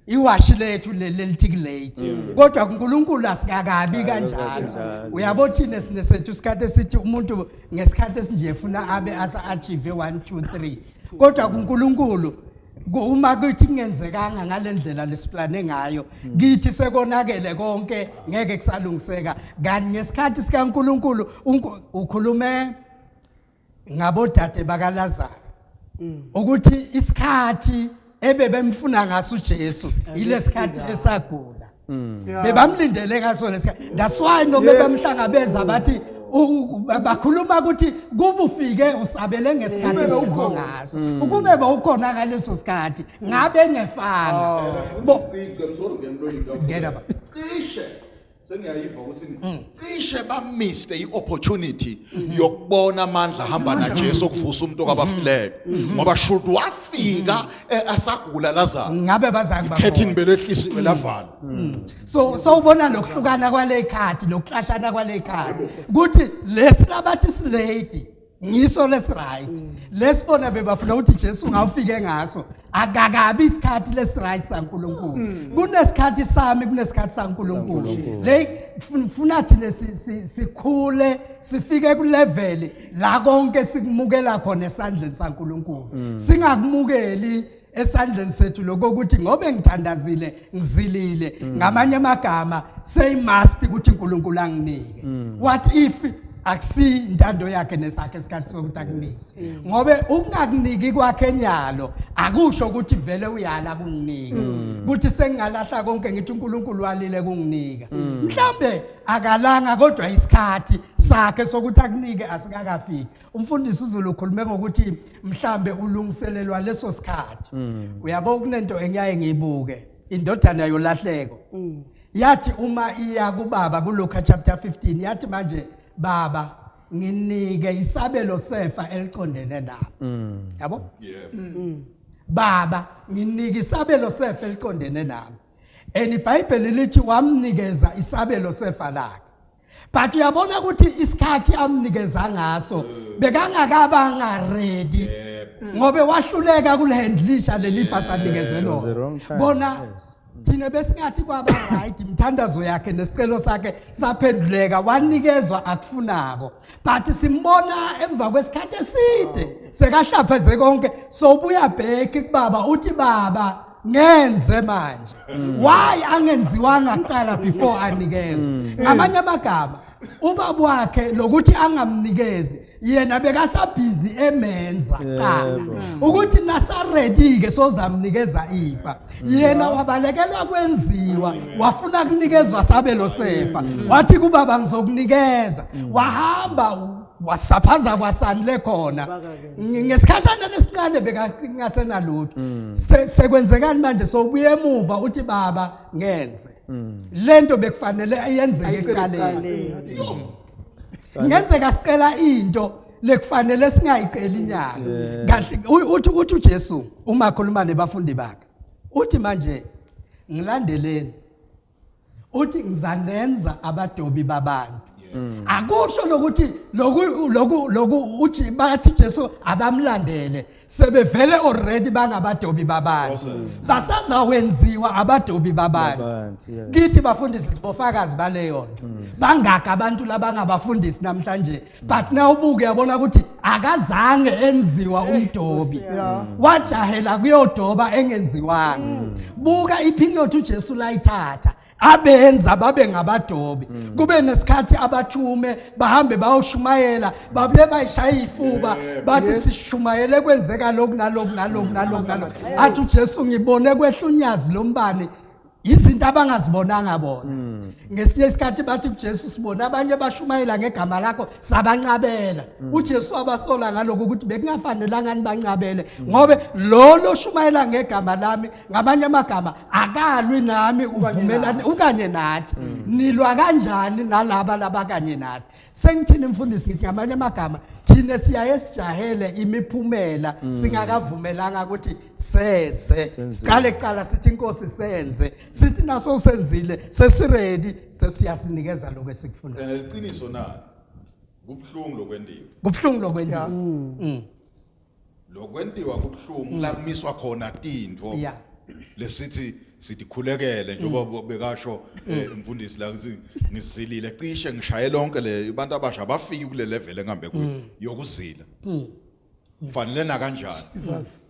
iwashi lethu leli lelithi kulate, kodwa kuNkulunkulu asikakabi kanjalo. Uyabo, thina sinesethu isikhathi esithi umuntu ngesikhathi esinje efuna abe asa achieve 1 2 3, kodwa kuNkulunkulu uma kuthi kungenzekanga ngalendlela lesiplane ngayo, kithi sekonakele konke, ngeke kusalungiseka. Kanti ngesikhathi sikaNkulunkulu ukhulume ngabodade bakaLazaro ukuthi isikhathi ebebemfuna ngaso uJesu ilesikhathi esagula, bebamlindele ngaso lesikhathi. That's why noma bemhlangabeza bathi bakhuluma ukuthi kubufike usabele ngesikhathi eshizo ngaso, ukube bowukhona ngaleso sikhathi ngabe ngefanga bo. Ngena ba. Cishe sengiyayiva ukuthi cishe bamissed i-opportunity yokubona amandla hamba naJesu okuvusa umuntu kwabafileyo, ngoba should wafika asagula Lazaro, ngabe bazange ikhethini belehlisiwe lavala. So ubona lokuhlukana kwale khadi, lokuxashana kwale khadi, kuthi lesi labathi silate ngiso lesi right, lesibona bebafuna ukuthi Jesu ngawufike ngaso akakabi isikhathi lesi right saNkulunkulu. Kunesikhathi sami, kunesikhathi saNkulunkulu. Le funa thina sikhule sifike ku level la konke sikumukela khona esandleni saNkulunkulu, singakumukeli esandleni sethu lokho ukuthi ngobe ngithandazile ngizilile, ngamanye amagama seyimust ukuthi uNkulunkulu anginike. What if akusi intando yakhe nesakhe isikhathi sokuthi akunike? Ngobe ukungakuniki kwakhe enyalo akusho ukuthi vele uyala kunginika, ukuthi sengingalahla konke ngithi uNkulunkulu walile kunginika. Mhlambe akalanga, kodwa isikhathi sakhe sokuthi akunike asikakafiki. Umfundisi uZulu ukhulume ngokuthi mhlambe ulungiselelwa leso sikhathi. Uyabo, kunento engiyaye ngiyibuke, indodana yolahleko yathi uma iya kubaba kuLuka chapter 15, yathi manje baba nginike isabelo sefa eliqondene nami, yabo. Baba nginike isabelo sefa eliqondene nami, and iBhayibheli lithi wamnikeza isabelo sefa lakhe. But uyabona ukuthi isikhathi amnikeza ngaso bekangakabanga ready ngobe wahluleka kulihandlisha lelifa sanikezwe It was the lona. wrong time, Bona yes. thina besingathi kwaba right imthandazo yakhe nesicelo sakhe saphenduleka, wanikezwa akufunako, but simbona emva kwesikhathi eside sekahlapheze konke, sobuya back kubaba, uthi baba ngenze manje. Why angenziwanga kuqala before anikezwe? Ngamanye amagama, ubaba wakhe lokuthi angamnikezi, yena bekasabhizi emenza kuqala ukuthi nasaready ke sozamnikeza ifa. Yena wabalekelwa kwenziwa, wafuna kunikezwa sabelo sefa, wathi kubaba ngizokunikeza, wahamba wasaphaza kwasani lekhona. Ngesikhashana lesincane bekangasenalutho. Sekwenzekani manje? Sobuye emuva uthi baba ngenze lento bekufanele ayenzeke ekuqaleni. Ngenzeka sicela into lekufanele singayiceli inyanga kahle. Uthi uJesu uma khuluma nebafundi bakhe, uthi manje ngilandeleni, uthi ngizanenza abadobi babantu. Akusho lokuthi loku uthi bathi Jesu abamlandele sebevele already bangabadobi babantu, basazawenziwa abadobi babantu. Babantu, yeah. Kithi bafundisi sibofakazi baleyo nto. Bangaka abantu labangabafundisi namhlanje, but nawubuke uyabona ukuthi akazange enziwa umdobi, wajahela kuyodoba engenziwanga. Buka iperiod uJesu layithatha abenza babe ngabadobi, kube nesikhathi abathume bahambe bayoshumayela, babuye bayishaya ifuba bathi sishumayele kwenzeka lokhu naloku naloku naloku naloku. Athi uJesu ngibone kwehla unyazi lombane, izinto abangazibonanga bona. Ngesinye isikhathi bathi kuJesu sibona abanye bashumayela ngegama lakho sabancabela. uJesu wabasola ngalokho ukuthi bekungafanelanga nibancabele, ngobe lo loshumayela ngegama lami, ngamanye amagama akalwi nami, uvumelane ukanye nathi. Nilwa kanjani nalaba labakanye nathi? Sengithini mfundisi? Ngithi ngamanye amagama thina siyaye sijahele imiphumela singakavumelanga ukuthi senze. Siqale kuqala sithi inkosi senze, sithi naso senzile, sesiready, sesiyasinikeza lokho esikufunayo. And liqiniso na kubuhlungu lokwentiwa. Kubuhlungu lokwenziwa. Lokwentiwa kubuhlungu la kumiswa khona tintfo lesithi sithi khulekele, njengoba bekasho umfundisi la ukuthi ngizilile cishe ngishaye lonke le. Abantu abasha abafiki kule level engihambe kuyo yokuzila, kufanele na kanjani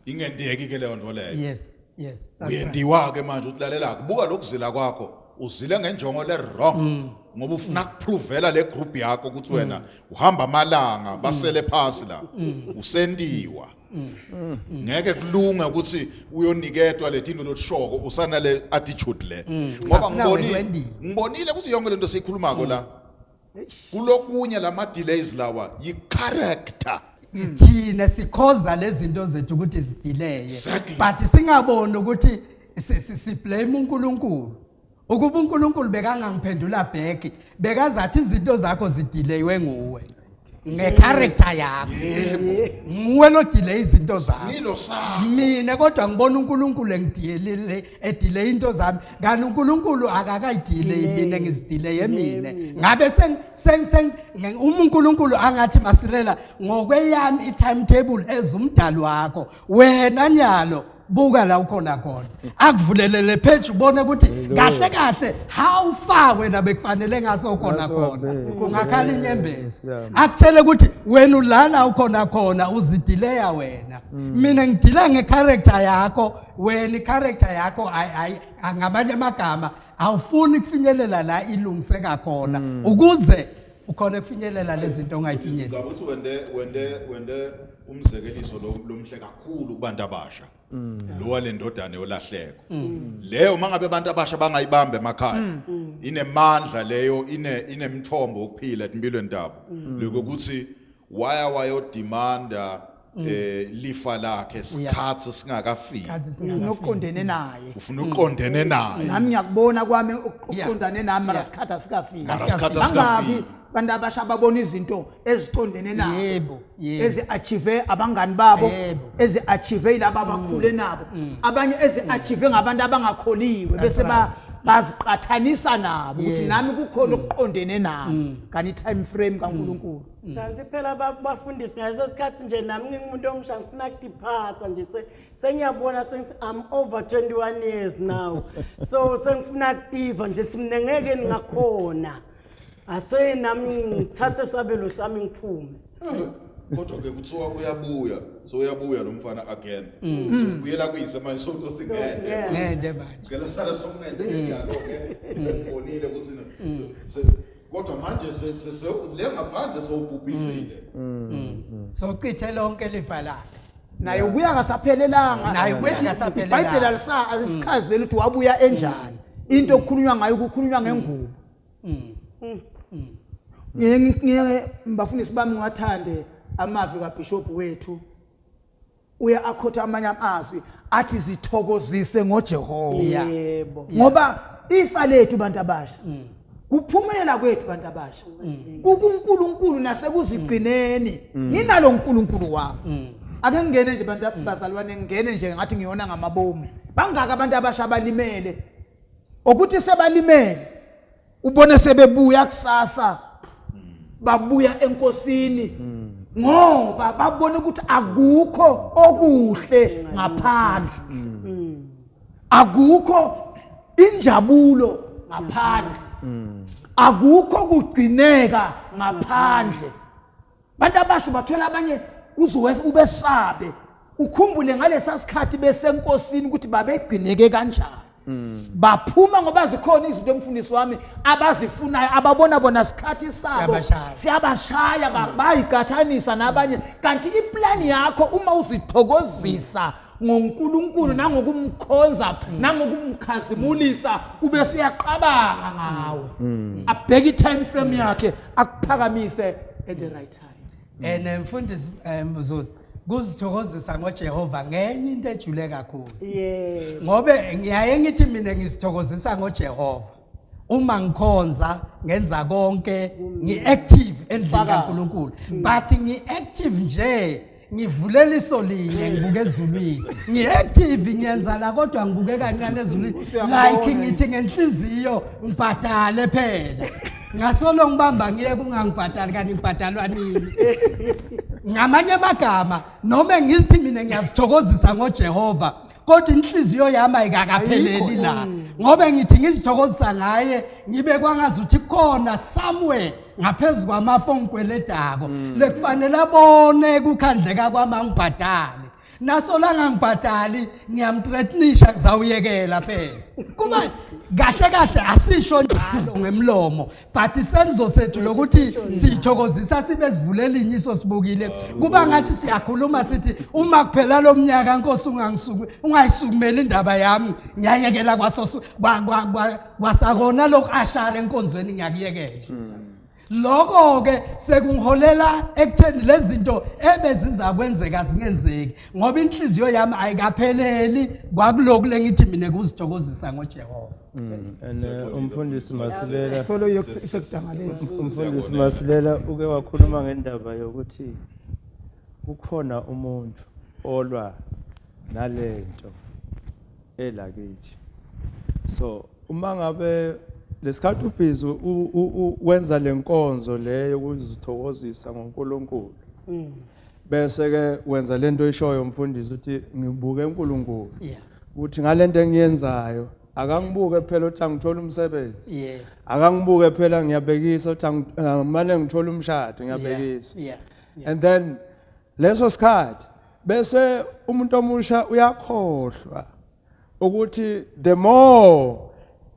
ingenteki ke leyo nto leyo. Yes, that's right. Uyendiwa ke manje uthi lalela, kubuka lokuzila kwakho, uzile ngenjongo le wrong ngoba ufuna kuprovela le group yakho ukuthi wena uhamba amalanga basele phasi la. Usendiwa, ngeke kulunge ukuthi uyoniketwa letinto lokushoko usanale attitude le, ngoba Safuna ngibonile wena wendiwe. Ngibonile ukuthi yonke lento siyikhulumako la kulokunye lama delays lawa yi character. Thina sikhoza lezi zinto zethu ukuthi zideleye, but singaboni ukuthi siblame uNkulunkulu. Ukuba uNkulunkulu bekangangiphendula back, bekazathi izinto zakho zidelayiwe nguwe ngecharacter yakho, nguwe lo delay izinto zakho. Nilo sakho. Mina kodwa ngibona uNkulunkulu engidiyelile, edelay into zami, kanti uNkulunkulu akakayidelay, mina ngizideleye mina. Ngabe seng seng seng uma uNkulunkulu angathi Masilela ngokweyami i-timetable ezumdali wakho wena nyalo, buka la ukhona khona, akuvulelele page ubone ukuthi kahle kahle how far wena bekufanele ngaso khona Ngaso khona, wabheka. ungakhala inyembezi. Akutshele ukuthi wena ulala ukhona khona, uzidileya wena, mina ngidila ngecharacter yakho wena. Icharacter yakho ngamanye amagama awufuni kufinyelela la ilungiseka khona ukuze ukhona kufinyelela lezi zinto ongayifinyelela. Ngicabanga ukuthi wende umzekeliso lo lomhle kakhulu kubantu abasha lo walendodana yolahleko leyo. Mangabe abantu abasha bangayibamba emakhaya, inemandla leyo, inemthombo wokuphila empilweni tabo, lokuthi waya wayodemanda lifa lakhe sikhathi singakafiki. Khathi Ufuna singakafiki. ukuqondene naye. Ufuna uqondene naye. Nami ngiyakubona kwami ukuqondane nami, mara sikhathi asikafiki. Mara sikhathi Bangaki asikafiki. bantu abasha ababona izinto eziqondene nabo, Yebo. ezi-achieve abangani babo, ezi-achieve yilaba abakhule nabo, abanye ezi-achieve ngabantu abangakholiwe, bese Baziqathanisa nabo ukuthi nami kukhona okuqondene nami, kanti time frame kaNkuluNkulu. Kanti phela bafundisi ngaleso sikhathi nje nami ngingumuntu omusha, ngifuna kudiphatha nje, sengiyabona sengithi I'm over 21 years now, so sengifuna kutiva nje thi mina ngeke ningakhona, ase nami ngithathe sabelo sami ngiphume. Kodwa ke kuthiwa uyabuya, so uyabuya lo mfana again, so ubuyela kuyise manje, so singende. Ngende manje. Ngicela sale somngende ngiyalo ke, sengibonile ukuthi kodwa manje le ngaphandle sowubhubhisile. Sochithe lonke lifa lakhe. Naye ubuya akasaphelelanga. Naye ubuya Bethi akasaphelelanga. iBhayibheli alisichazeli ukuthi wabuya enjani. Into okukhulunywa ngayo, kukhulunywa ngengubo. Ngiye mbafundisi bami, ngiwathande amazwi kaBishop wethu, uya akhotha amanye amazwi athi zithokozise ngoJehova. Ngoba ifa lethu bantu abasha, kuphumelela kwethu bantu abasha kukuNkulunkulu nasekuzigcineni nginalo uNkulunkulu wami. Ake ngingene nje bantu bazalwane, ngingene nje ngathi ngiyona ngamabomu. Bangaka abantu abasha abalimele, ukuthi sebalimele ubone sebebuya kusasa, babuya enkosini ngoba babona ukuthi akukho okuhle ngaphandle, akukho injabulo ngaphandle, akukho kugcineka ngaphandle. Bantu abasho bathola abanye uze ubesabe, ukhumbule ngalesa sikhathi besenkosini ukuthi babegcineke kanjani. Baphuma ngoba zikhona izinto, emfundisi wami, abazifunayo, ababona bona sikhathi sabo Siyabashaya. Siyabashaya, bayiqathanisa nabanye, kanti iplani yakho uma uzithokozisa ngoNkulunkulu nangokumkhonza nangokumkhazimulisa, ube suyaqabanga ngawe, abheke i-time frame yakhe, akuphakamise at the right time. And mfundisi Mzulu, kuzithokozisa ngoJehova ngenye into ejule kakhulu. Ngobe ngiyaye ngithi mina ngizithokozisa ngoJehova uma ngikhonza, ngenza konke, ngi-active endlini Fakazi. kaNkulunkulu, but ngi-active nje ngivulela iso linye, ngibuke ezulwini. Ngi-active, ngiyenza la, kodwa ngibuke kancane ezulwini. Usuyangibona. Like ngithi ngenhliziyo ngibhadale phela, ngasolo ngibamba ngiye kungangibhadali, kanti ngibhadalwa nini? Ngamanye amagama, noma ngizithi mina ngiyazithokozisa ngoJehova, kodwa inhliziyo yami ayikakapheleli la, ngoba ngithi ngizithokozisa ngaye, ngibe kwangazuthi khona somewhere ngaphezu kwamafu ongikweledako lekufanele abone kukhandleka kwami, angibhadale. Naso la ngangibhadali, ngiyamthreatenisha, ngizawuyekela phela. Kuba kahle kahle asisho njalo ngemlomo, but isenzo sethu lokuthi siyithokozisa sibe sivulela inyiso sibukile, kuba ngathi siyakhuluma sithi uma kuphela lo mnyaka, Nkosi, ungangisuku ungayisukumeli indaba yami, ngiyayekela kwaso kwasakona lokhu ashara enkonzweni, ngiyakuyekela. Lokho ke sekungiholela ekutheni lezi zinto ebeziza kwenzeka zingenzeki, ngoba inhliziyo yami ayikapheleli kwakuloku lengithi mina kuzithokozisa ngoJehova. And umfundisi Masilela, Solo sekudangaleni. Umfundisi Masilela uke wakhuluma ngendaba yokuthi kukhona umuntu olwa nalento elakithi. So uma ngabe lesikhathi ubhizi wenza lenkonzo leyo ukuzithokozisa ngoNkulunkulu, bese ke wenza lento oyishoyo umfundisi uthi ngibuke uNkulunkulu ukuthi ngalento engiyenzayo akangibuke phela ukuthi angithola umsebenzi, akangibuke phela, ngiyabekisa ukuthi angimane ngithola umshado, ngiyabekisa. And then leso sikhathi bese umuntu omusha uyakhohlwa ukuthi the more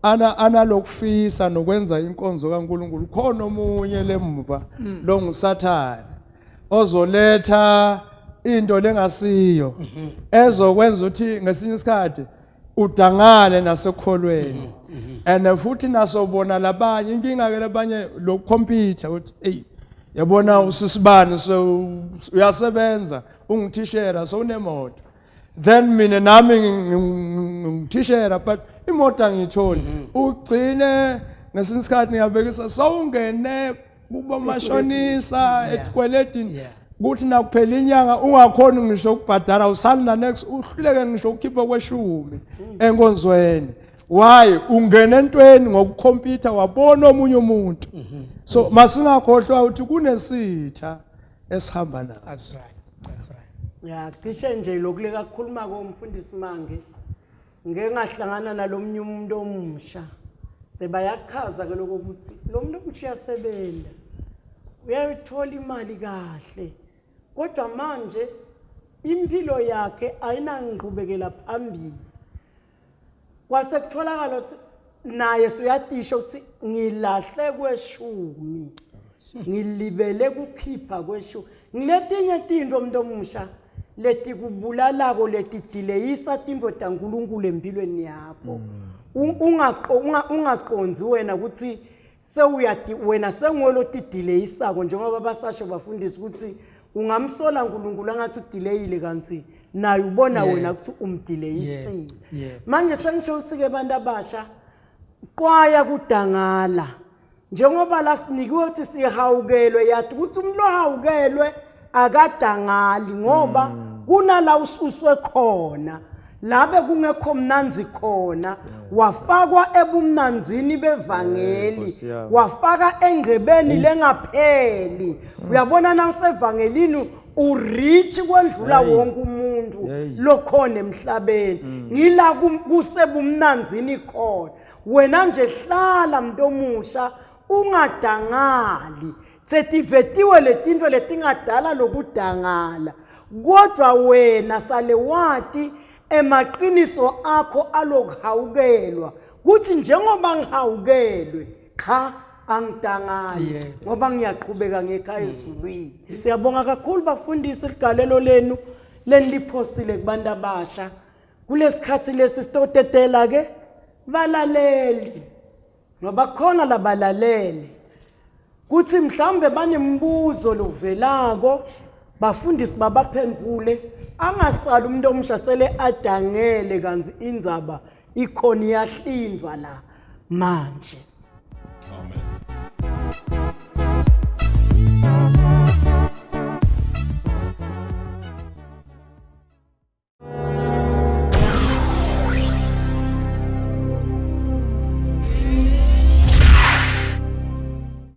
ana analokufisa nokwenza inkonzo kaNkuluNkulu, khona omunye lemuva lo nguSathane ozoletha into lengasiyo ezokwenza ukuthi ngesinye isikhathi udangale nasekholweni. And futhi nasobona labanye inkinga ke labanye lo computer uthi, "Hey, yabona usisibani, so uyasebenza, ungithishera, so unemoto, then mina nami ngingithishera but imoto angiyitholi." Ugcine ngesinye isikhathi, ngiyabekisa, sawungene kubomashonisa, etikweletini, kuthi nakuphela inyanga ungakhoni ngisho ukubhadala, usali na next, uhluleke ngisho ukukhipha kweshumi enkonzweni. Why ungena entweni ngokukhompyutha wabona omunye umuntu. So masingakhohlwa ukuthi kunesitha esihamba naso. That's right. That's right. Ya, cishe nje lokhu lekakukhuluma komfundisi Mange. Ngeke ngahlangana nalomnye umuntu omusha. Sebayachaza ke lokho ukuthi lo muntu omusha uyasebenza. Uyayithola imali kahle. Kodwa manje impilo yakhe ayinangqhubekela phambili. Kwase kutholakala ukuthi naye suyatisha ukuthi ngilahle kweshumi. Ngilibele kukhipha kweshumi. Ngiletinye tintfo umuntu omusha letikubulalako letidileyisa tintfo taNkulunkulu empilweni yakho. Ungaqondzi wena ukuthi sewuyati wena senguwe lotidileyisako njengoba basasho bafundisi ukuthi ungamsola uNkulunkulu angathi udileyile kanti naye ubona wena ukuthi umdileyisile. Manje sengisho ukuthi ke bantu abasha kwaya kudangala njengoba la sinikiwe ukuthi sihawukelwe, yathi ukuthi umuntu ohawukelwe akadangali ngoba kunala ususwe khona labe kungekho mnanzi khona, wafakwa ebumnanzini bevangeli, Nkosi yami. Wafaka engqebeni lengapheli. Uyabona na usevangelini urich kwendlula wonke umuntu lokhona emhlabeni. Ngila kusebumnanzini khona. Wena nje hlala mntu omusha ungadangali. Setivetiwe letinto letingadala lokudangala, kodwa wena sale wati emaqiniso akho alokuhawukelwa kuthi njengoba ngihawukelwe cha angidangali ngoba ngiyaqhubeka ngekhaya ezulwini. Siyabonga kakhulu bafundisi ligalelo lenu leniliphosile kubantu abasha kulesikhathi lesi. Sitotetela ke balaleli ngoba khona labalalele kuthi mhlawumbe banembuzo lovelako, bafundisi babaphendvule, angasali umuntu omusha sele adangele kanti indzaba ikhona iyahlindwa la manje. Amen.